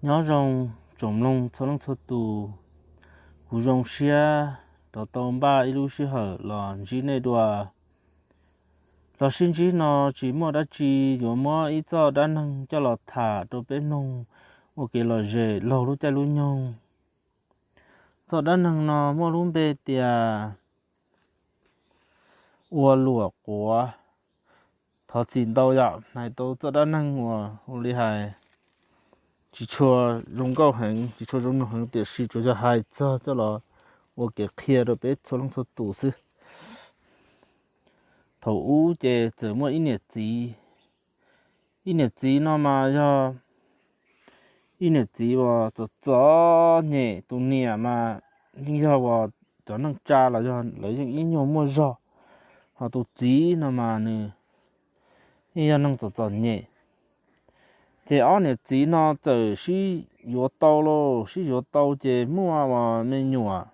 Nyob zoo tsoom mloog txhua leej txhua tus, kuv zoo siab rov tau npaj ib lub sij hawm los ntsib nej dua. Los sib ntsib no tsis muaj dab tsi, yuav muab ib txoj dab neeg coj los tham rau peb mloog ua kev lom zem laug lub caij lub nyoog. Txoj dab neeg no muaj lub npe tias ua luam quav. Thov txim ntau yom, hais tau txoj dab neeg uas ua li hais tsis tshua zoo nkauj heev, tsis tshua zoo mloog heev, tiam sis tsuas yog hais txog coj los ua kev qhia rau peb txhua leej txhua tus xwb. Thaum ub ces txawm muaj ib niam txiv. Ib niam txiv no mas yog ib niam txiv uas txom txom nyem, tus niam mas yeej yog uas cov neej tsa los yog lawv yeej ib nyuag muaj zog, ho tus txiv no mas nws yeej yog neeg txom txom nyem. Ces ob niam txiv no txawm sib yuav tau lauj, sib yuav tau ces muaj uas me nyuam,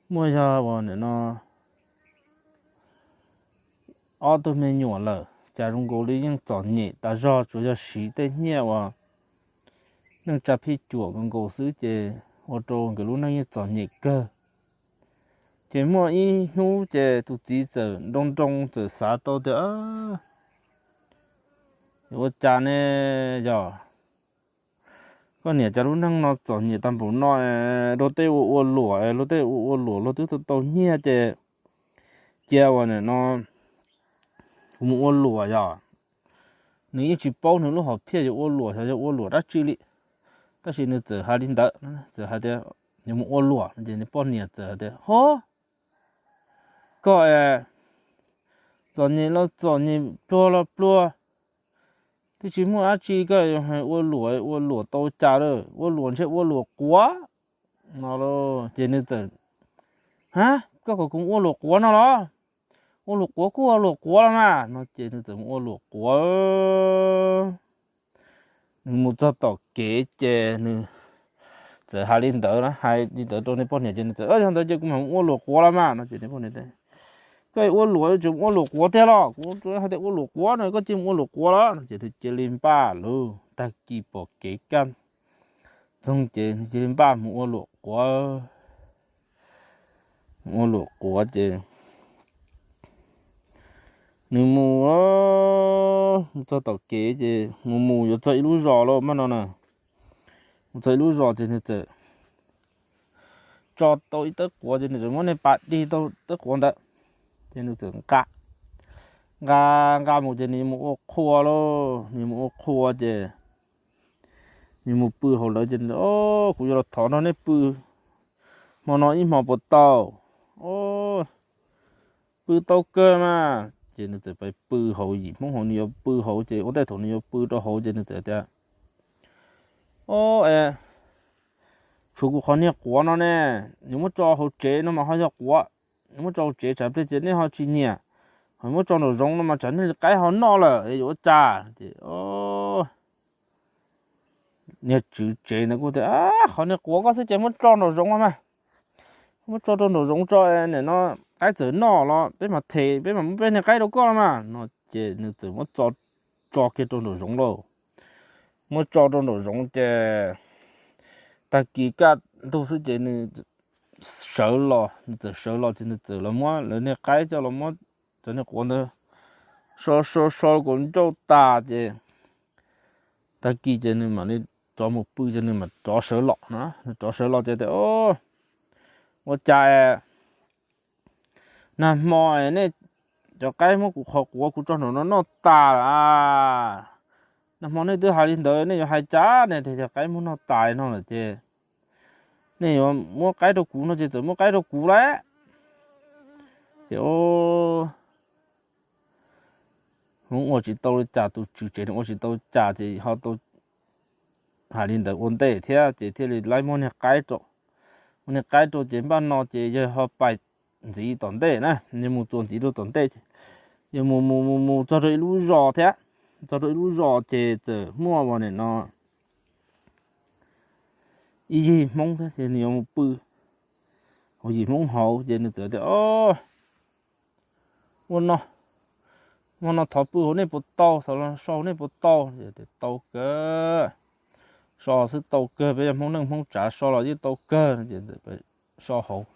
muaj yog uas nim no ob tug me nyuam lawm, cas zoo nkaus li yeej txom nyem tas zog, tsuas yog siv tej nyiaj uas neej tsa phij cuam nkaus nkaus xwb ces ua rau nkawd lub neej yeej txom nyem kawg. Ces muaj ib hnub ces tus txiv txawm nroo nroo txawm xav tau tias, ua cas ne, yog koj niam cas lub neej no txom nyem tag npaum no, luag tej ua ua luam, luag tej ua ua luam luag twb tau tau nyiaj ces cia uas nim no kuv mus ua luam yog. Nws yeej tsis paub nws lub hom phiaj yuav ua luam xyov yog ua luam dab tsi li, tab sis nws txawm hais li ntawd, txawm hais tias yuav mus ua luam ces nws poj niam txawm hais tias, ho, koj es txom nyem los txom nyem, pluag los pluag, twb tsis muaj dab tsi, koj yuav ua luam, ua luam tau cas lawm, ua luam ntshe ua luam quav no. Ces nws txawm, ha, koj kom kuv ua luam quav no los? Ua luam quav kuj ua luam quav los mas no ces nws txawm mus ua luam quav. Nws mus txog tom kev ces nws txawm hais li ntawd, hais li ntawd rau nws poj niam ces nws txawm, yog ntawd ces kuv mam mus ua luam quav los mas no ces nws poj niam, koj ua luam tseem ua luam quav tiag los? Kuv hais tias ua luam quav no koj cia li mus ua luam quav los no ces nws cia li npaj lawm, tag kis pom kev kaj ntxoog ces nws cia li npaj mus ua luam quav. Mus ua luam quav ces nws mus, mus txog tom kev ces mus mus yuav txog ib lub zos lawm mas no na. Mus txog ib lub zos ces nws txawm tso tau ib tawb quav ces nws txawm muab niag pas dig tau tawb quav ntawd, ces nws txawm nqa, nqa, nqa mus ces nws mus ua qhua lauj, nws mus ua qhua ces nws mus pw hauv lawv ces, o, kuv yuav los thov nrog nej pw hmo no ib hmo puas tau? O, pw tau kawg mas. Ces nws txawm pais pw hauv yim Hmoob hauv, nws yuav pw hauv ces ua ntej thaum nws yuav pw rau hauv ces nws txawm tias, o, es tshuav kuv qhov niag quav no ne, nws muab tso hauv tsev no mas ho yog quav, nws muab tso hauv tsev tsam pliag ces nej ho tsis nyiam, ho muab tso nraum zoov no mas tsam nej li qaib ho noj lawm es yuav ua cas. Ces niag tswv tsev ntawd kuj tias, qhov niag quav koj xwb ces muab tso nraum zoov los mas, muab tso rau nraum zoov tso, nim no qaib txawm noj los peb mam them, peb mam muab peb niag qaib rau koj los mas no. Ces nws txawm muab tso, tso kiag rau nraum zoov lauj. Muab tso rau nraum zoov ces tag kis kaj ntug xwb ces nws sawv los, nws txawm sawv los ces nws txawm los muab lawv niag qaib coj los muab cov niag quav ntawd so so so kom ncauj tas ces tag kis ces nws mam li rov mus pw ces nws mam rov sawv los na. Nws rov sawv los ces tias, ua cas nag hmo nej cov qaib muab kuv qhov quav kuv tso nraum no noj tas lawm a? Nag hmo nej twb hais li ntawd, nej yuav hais cas ne? Tias cov qaib muab noj tas no lawm ces nej yuav muab qaib rau kuv no ces txawm muab qaib rau kuv lauj. Ces Hmoob ua tsis tau li cas, tus tswv tsev nws ua tsis tau li cas ces ho tau hais li ntawd ua ntej thiab ces thiaj li laib muab niag qaib rau. Muab niag qaib rau ces npaj no ces yawg ho pais ntxiv tom ntej na, yawg mus txuas ntxiv rau tom ntej ces yawg mus mus mus mus txog rau ib lub zos thiab. Txog rau ib lub zos ces txawm muaj uas nim no ib yig Hmoob thiab ces nws yuav mus pw hauv yim Hmoob hauv ces nws txawm tias, ua no, hmo no thov pw hauv nej puas tau, thov los so hauv nej puas tau? Tias tau kawg. so xwb tau kawg, peb yog Hmoob neej Hmoob tsav so los yeej tau kawg no ces so hauv.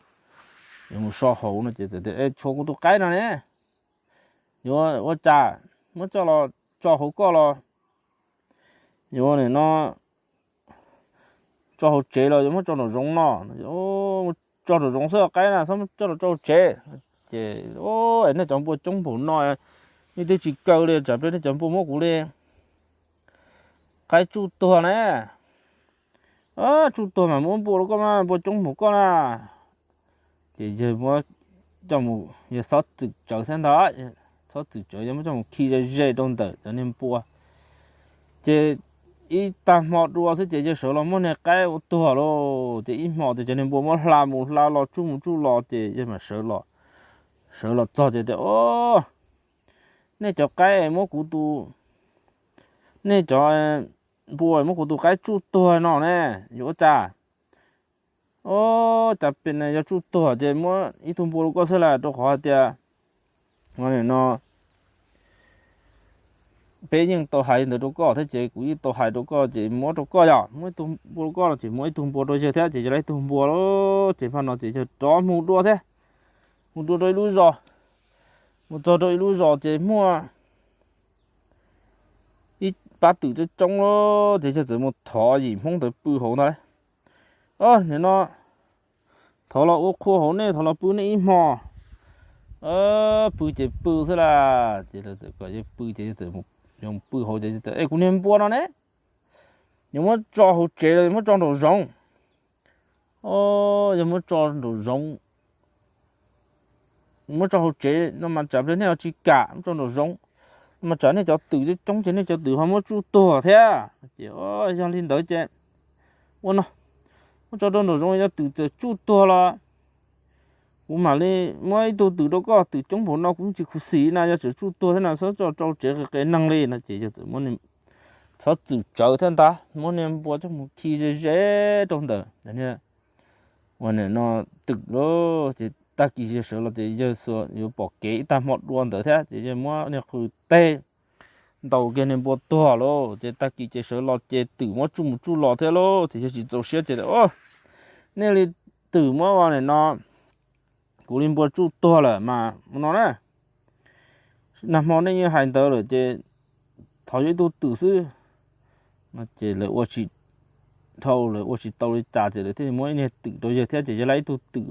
Yuav mus so hauv no ces txawm tias, Tshuav kuv tus qaib no ne, yuav ua cas, muab coj los tso hauv koj los yuav nim no tso hauv tsev los yuav muab tso nraum zoov no? Tso nraum zoov xwb, qaib na, txhob coj los tso hauv tsev. Ces nej cov npua coob npaum no, nej twb tsis kaw li, tsam pliag nej cov npua muab kuv li qaib tsuj tuag na. Tsuj tuag mas muab npua rau koj mas, npua coob npaum koj na. Ces yawg muab coj mus, yawg txhob txwm tsawv thiab ntag, txhob txwm tsawv, yawg muab coj mus khi ze ze rau ntawm cov niag npua. Ces ib tag hmo dua xwb ces yawg sawv los muab niag qaib ua tuag lauj. Ces ib hmo ces cov niag npua muab hla mus hla los, tsuj mus tsuj los ces yawg mam sawv los. Sawv los txog ces tias, Au, nej cov qaib muab kuv tus, nej cov npua muab kuv tus qaib tsuj tuag no ne, yuav ua cas? Au, cas pem yog tsuj tuag ces muab ib tug npua rau koj xwb las, rau qhov hais tias no peb yeej tau hais ntawd rau koj thiab ces kuv yeej tau hais rau koj ces muab rau koj, yog muab ib tug npua rau koj no ces muab ib tug npua rau yawg thiab. Ces yawg laib ib tug npua lawm ces npaj no ces yawg rov mus dua thiab, mus dua rau ib lub zos. Mus txog rau ib lub zos ces muaj ib pab twm coob coob lawm ces yawg txawm mus thov yim Hmoob ntawd pw hauv ntag. Nim no thov los ua qhua hauv, nej thov los pw nej ib hmo. Pw ces pw xwb las. Ces lawv txawm kom yawg pw ces yawg txawm yuav pw hauv ces, Es kuv niag npua no ne, yuav muab tso hauv tsev los yuav muab tso nraum zoov? Yog muab tso nraum zoov, muab tso hauv tsev no mas tsam pliag nej ho tsis kam, muab tso nraum zoov no mas tsam nej cov twm coob coob ces nej cov twm ho muab tsuj tuag thiab. Ces yog li ntawd ces ua no, muab tso rau nraum zoov, yog twm txawm tsuj tuag los kuv mam li muab ib tug twm rau koj, twm coob npaum no kuv tsis khuv xim na, yog txawm tsuj tuag thiab na, txhob tso rau tsev qis qis neeg li no. Ces yawg txawm muab, txhob txwm tsawv thiab ntag, muab niag npua coj mus khi ze ze rau ntawm ua no twm lauj. Ces tag kis yawg sawv los ces yawg yuav pom kev ib tag hmo dua ntawd thiab ces yawg muab niag qws teg ntaus kiag niag npua tuag lauj. Ces tag kis ces sawv los ces twm muab tsuj mus tsuj los thiab lauj. Ces yawg tsis txaus siab ces, Nej li twm muab ua nim no kuv li npua tsuj tuag lawm mas ua no na, nag hmo nej yeej hais ntawd lawm ces thov yuav ib tug twm xwb. No ces lawv ua tsis dhau, lawv ua tsis tau li cas ces lawv thiaj muab ib niag twm rau yawg thiab ces yawg laib ib tug twm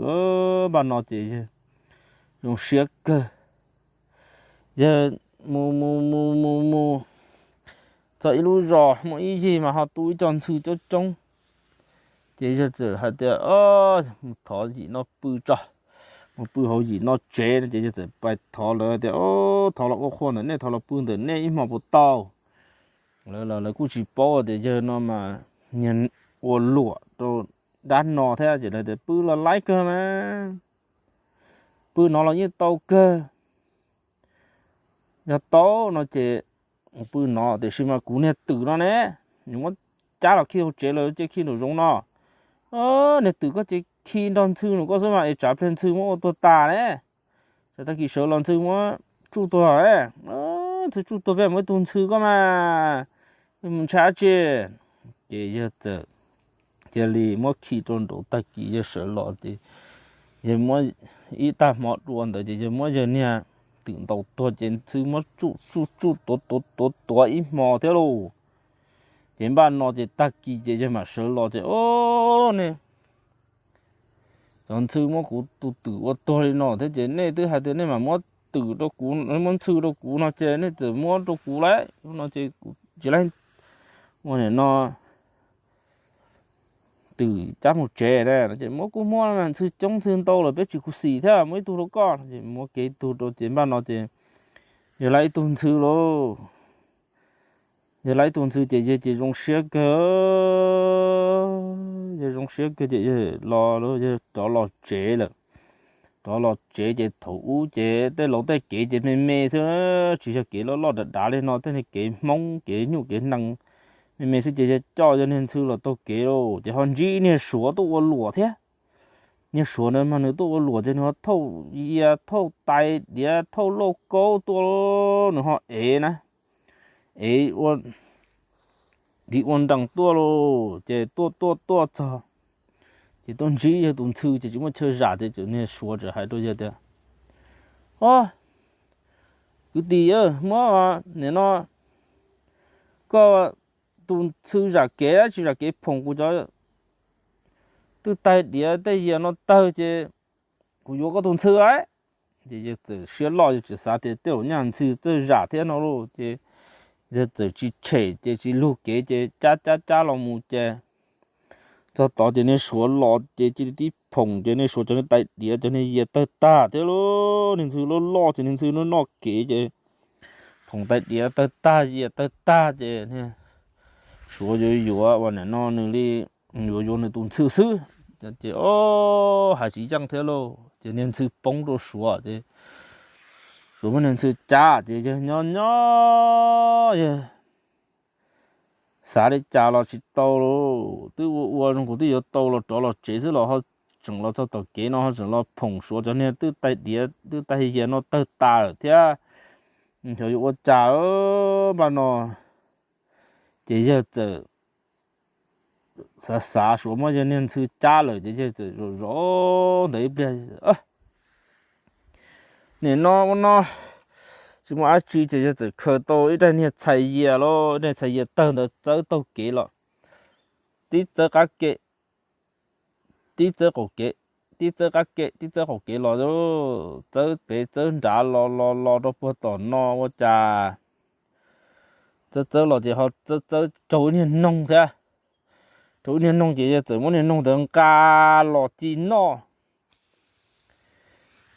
npaj no ces yawg zoo siab kawg. Yawg mus mus mus mus mus txog ib lub zos muaj ib yig mas ho tu ib co ntxhw coob coob. Ces yawg txawm hais tias, Mus thov yim no pw tso, mus pw hauv yim no tsev no. Ces yawg txawm pais thov lawv tias, Thov los ua qhua ntawm nej, thov los pw ntawm nej ib hmo puas tau? Lawv los lawv kuj tsis paub tias yawg no mas niag ua luam rau dab no thiab ces lawv tias, Pw los laib kawg mas, pw no los yeej tau kawg. Yog tau no ces pw no, tiam sis mas kuv niag twm no ne, nws muab cab los khi hauv tsev lawm, cia khi nraum zoov no. Niag twm koj ces khi nrog ntxhw nws koj xwb mas es tsam pliag ntxhw muab ua tuag tas ne. Tsam tag kis sawv los ntxhw muab tsuj tuag ne. Ntxhw tsuj tuag peb muab ib tug ntxhw koj mas, mus ntshai dab tsi? Ces yawg txawm cia li muab khi rau nraud, tag kis yawg sawv los ces yawg muab ib tag hmo dua ntawd ces yawg muab yawg niag twm ntaus tuag ces ntxhw muab tsuj tsuj tsuj tuav tuav tuav tuav ib hmo thiab lauj. Ces npaj no ces tag kis ces yawg mam sawv los ces, Au, nej cov ntxhw muab kuv tus twm ua tuag li no thiab ces nej twb hais tias nej mam muab twm rau kuv, muab ntxhw rau kuv no ces nej txawm muab rau kuv lauj no ces kuv tsis laib ua nim no twm cab mus tsev na. Ces muab kuj muab, ntxhw coob ntxhw ntau lawm peb tsis khuv xim thiab, muab ib tug rau koj. Ces muab kiag ib tug rau ces npaj no ces yawg laib ib tug ntxhw lauj. Yawg laib ib tug ntxhw ces yawg ces zoo siab kawg. Yawg zoo siab kawg ces yawg los, yawg rov los tsev lawm. Rov los tsev ces thaum ub ces tej laus tej kev ces me me xwb, tsis yog kev loj loj dav dav li no, tej niag kev Hmoob kev nyuj kev nees me me xwb ces yawg coj yawg niag ntxhw los taug kev lauj ces ho ntsib niag Suav tuaj ua luam thiab. Niag Suav na mas nws tuaj ua luam ces nws ho thauj yias thauj tais diav thauj lauj kaub tuaj, nws ho ev na, ev ua nrhiav ua nrees tuaj lauj. Ces tuaj tuaj tuaj txog, ces tuaj ntsib yawg tus ntxhw ces tsis muaj chaw zam ces niag suav txawm hais rau yawg tias, O, kwv tij, muab nim no koj tus ntxhw zam kev, tsis zam kev phoom kuv cov twj taig diav tej yias no tawg ces kuv yuav koj tus ntxhw lawm. Ces yawg txawm siab loj, yawg txawm xav tias tej zaum nyaj ntxhw txawj zam thiab no lauj. Ces yawg txawm tsis tshem ces tsis lug kev ces cab cab cab los mus ces txog tod ces niag suav los ces cia li tib phoom ces niag suav cov niag tais diav cov niag yias tawg tag thiab lauj. Niag ntxhw loj loj ces niag ntxhw noj noj kev ces phoom tais diav tawg tag yias tawg tag ces niag suav yuav yuav ua nim no nws li yuav yuav nws tus ntxhw xwb. Ces o, hais tsis yeej thiab lauj, ces niag ntxhw poob rau suav ces suav muab niag ntxhw cab ces yawg nyob nyob yawg xav li cas los tsis tau lauj. Twb ua ua zoo kuv twb yuav tau los rov los tsev xwb los ho tseem los txog tom kev no ho tseem los phoom suav cov niag twj taig diav twj taig yias no tawg tas lawm thiab. Xyov yuav ua cas npaj no. Ces yawg txawm xav xav suav muab yawg niag ntxhw cab lawm ces yawg txawm zom zov ntawd ib pliag, nim no ua no tsis muaj dab tsi ces yawg txawm khaws tau ib daim niag txhais yias lauj, ib daim txhais yias tawg ntawd txawb taug kev los, tib txawb qab ke, tib txawb qaum kev, tib txawb qab ke, tib txawb qaum kev los, txawb pem txawb nrad los los los rau puag tom no ua cas txawb txawb los ces ho txawb txawb raug ib niag noog thiab. Raug ib niag noog ces yawg txawm muab niag noog ntawd nqa los ci noj.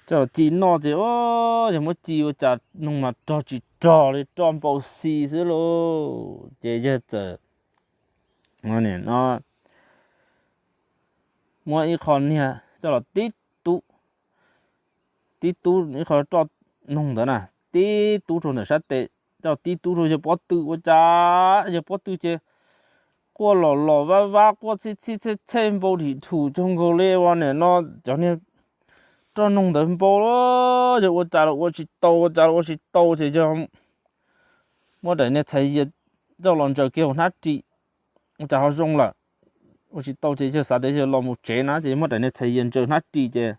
Coj los ci noj ces yawg muab ci ua cas noog mas rog tsis rog li, roj npau xi xwb lauj. Ces yawg txawm no muab ib qho niag coj los tib tub, tib tub ib qho roj noog ntawd na, tib tub rau ntawm sab tes, coj tib tub rau yawg pob tw ua cas yawg pob tw ces quaj los los vab vab, quaj txhij txhij txhej txhej npau dhim dhum cuag nkaus li ua nim no cov niag roj noog ntawd npau lawm. Yawg ua cas los ua tsis tau, ua cas los ua tsis tau ces yawg muab daim niag txhais yias coj los ntsaws kiag hauv hnab ris, ua cas ho zoo lawm. Ua tsis tau ces yawg xav tias yawg los mus tsev na ces yawg muab daim niag txhais yias ntsaws hnab ris ces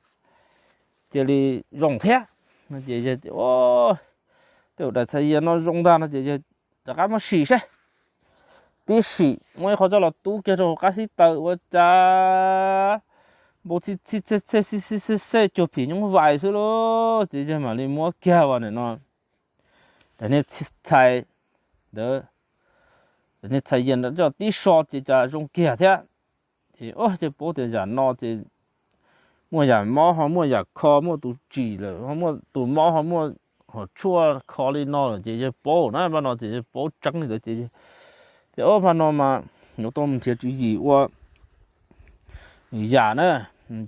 cia li zoo thiab. Ces yawg tias, Tej zaum daim txhais yias no zoo ntag no ces yawg rov qab muab sim seb. Tib sim muab ib qho coj los tub kiag rau hauv qab xib taws ua cas npau txhij txhij txhej txhej xij xij xej xej cuag phim nyuj vais xwb lauj. Ces yawg mam li muab kiag ua nim no daim niag txhais ntawd, daim niag txhais yias ntawd coj tib so ces cas zoo kiag thiab. Ces yawg paub tias yam no ces muaj yam mob ho muaj yam kho, muaj tus tsim lawm ho muaj tus mob ho muaj hom tshuaj kho li no lawm ces yawg paub na, npaj no ces yawg paub tseeb li ntawd ces tias, Ob, npaj no mas yuav tau nrhiav tswv yim ua yam na.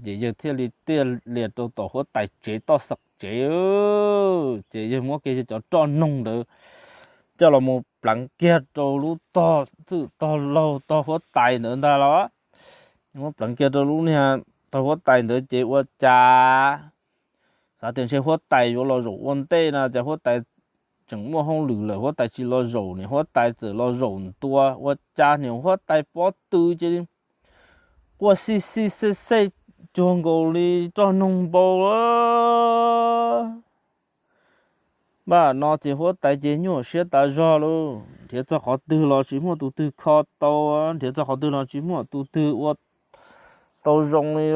Ces yawg thiaj li tiaj lias rau tom huab tais tsev toj xeem tsev, ces yawg muab kiag yawg cov roj noog ntawd coj los mus pleev kiag rau lub tog txwj tog laug tog huab tais ntawd ntag los. Muab pleev kiag rau lub niag tog huab tais ntawd ces ua cas xav tias ntshe huab tais yuav los zaum ua ntej no ces huab tais tseem muaj hauj lwm lawm huab tais tsis los zaum, nim huab tais txawm los zaum ntua ua cas nim huab tais pob tw ces quaj xij xij xej xej cuag nkaus li roj noog npau lawm. Npaj no ces huab tais ces nyuaj siab tas zog lauj, nrhiav txog qhov twg los tsis muaj tus twg kho tau, nrhiav txog qhov twg los tsis muaj tus twg ua tau zoo li.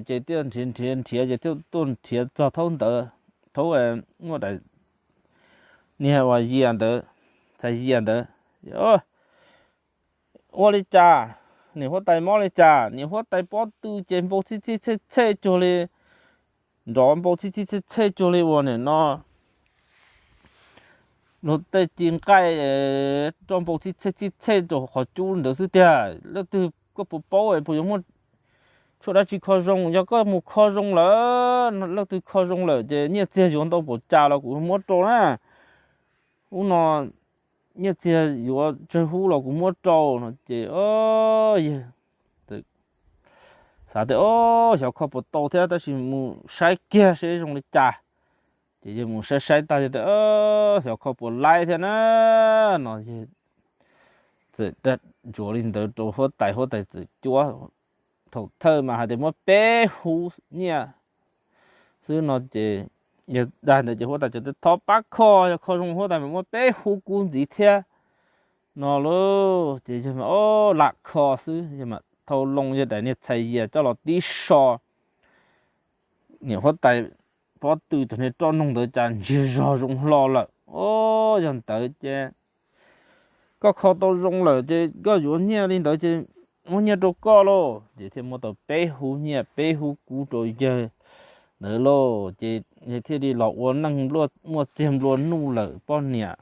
Ces thiaj nrhiav nrhiav nrhiav ces thiaj tuaj nrhiav txog thaub ntawd, thaub muaj daim niag uas yias ntawd, txhais yias ntawd. Ua li cas, nim huab tais mob li cas, nim huab tais pob tw ces npau txhij txhij txhej txhej cuag li, nrov npau txhij txhij txhej txhej cuag li uas nim no luag tej ci nqaij roj npau txhij txhej txhij txhej rau qhov cub ntawd xwb tiag. Leej twg koj puas paub puas yuav muaj tshuaj dab tsi kho zoo? Yog koj mus kho zoo lawm, leej twg kho zoo lawm ces nyiaj txiag yuav ntau npaum cas los kuv muab rau na. Ub no nyiaj txiag yuav tsawg hub los kuv muab rau no ces yawg xav tias, O, xyov kho puas tau thiab tab sis mus saib kiag seb zoo li cas. Ces yawg mus saib saib tag yawg tias, Xyov kho puas laib thiab na no. Yawg txawm ntsuav li ntawd rau huab tais, huab tais txawm cuab. Thaum thawj mas hais tias muab peb hub nyiaj xwb no ces yawg dag ntawd ces huab tais txawm tias thov pab kho, yog kho zoo huab tais mas muab peb hub kub ntxiv thiab no lauj. Ces yawg mas o, lam kho xwb, yawg mam thau loo yawg daim niag txhais yias coj los tib so, niam huab tais pob tw tag niag roj noog ntawd cas ntsiag zog zoo hlo lawm. O, yog ntawd ces koj kho tau zoo lawm ces koj yuav nyiaj li ntawd ces muab nyiaj rau koj lauj. Ces thiaj muab tau peb hub nyiaj peb hub kub rau yawg ntawd lauj. Ces yawg thiaj li los ua neej muaj txiag nplua nuj lawm. Poj niam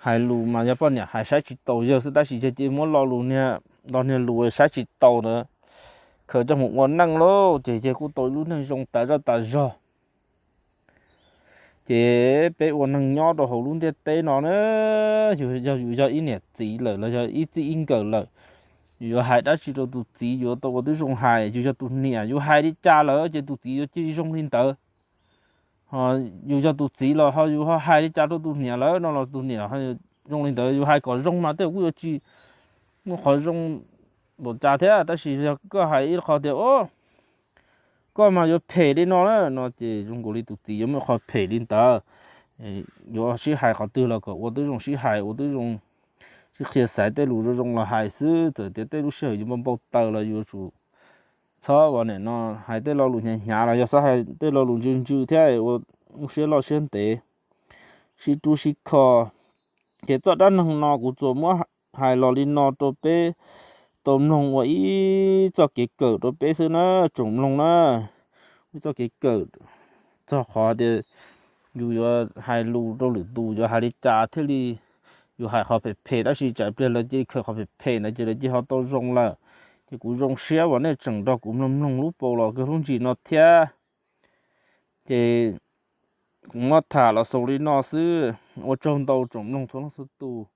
hais lus mas yog poj niam hais saib tsis taus yawg xwb, tab sis yawg cia li muab lo lus niag, lo niag lus saib tsis taus ntawd khaws coj mus ua neej lauj. Ces yawg kuj tau lub neej zoo tas zaj tas zog. Ces peb ua neeg nyob rau hauv lub ntiaj teb no na, yus yog, yus yog ib niam txiv lawm los yog ib txij ib nkawm lawm, yus yuav hais dab tsi rau tus txiv yuav tau ua tib zoo hais. Yus yog tus niam, yus hais li cas lawm ces tus txiv yuav cia li zoo li ntawd. Ho yus yog tus txiv los ho yus ho hais li cas rau tus niam lawm no los tus niam zoo li ntawd. Yus hais kom zoo mas tej zaum kuj yuav tsis muaj qhov zoo npaum cas thiab, tab sis yog koj hais ib qho tias o, koj mas yuav phem li no na no ces zoo nkaus li tus txiv yuav muaj qhov phem li ntawd. Yuav sib hais qhov twg los kom ua tib zoo sib hais, ua tib zoo sib qhia, xaiv tej lus zoo zoo los hais xwb. Txawm tias tej lub sij hawm yus npau npau taws los yus yuav tsum txhob ua nim no hais tej lo lus hnyav hnyav los yog xav hais tej lo lus ntsws ntsws thiab ua lub siab loj siab ntev, sib rub sib kho. Ces txoj dab neeg no kuv tsuas muab hais los li no rau peb tau mloog ua ib txoj kev kawm rau peb xwb na tsoom mloog na. Ib txoj kev kawm txog qhov tias yus yuav hais lus rau lwm tus yuav hais li cas thiaj li yus hais qhov phem phem, tab sis tsam pliag lawv cia li khaws qhov phem phem ntawd ces lawv cia li ho tau zoo lawm. Ces kuv zoo siab uas nej tseem nrog kuv mloog mloog lub paus los kawg lub ntsis no thiab. Ces kuv muab tham los xaus li no xwb, ua tsaug ntau tsoom mloog txhua leej txhua tus.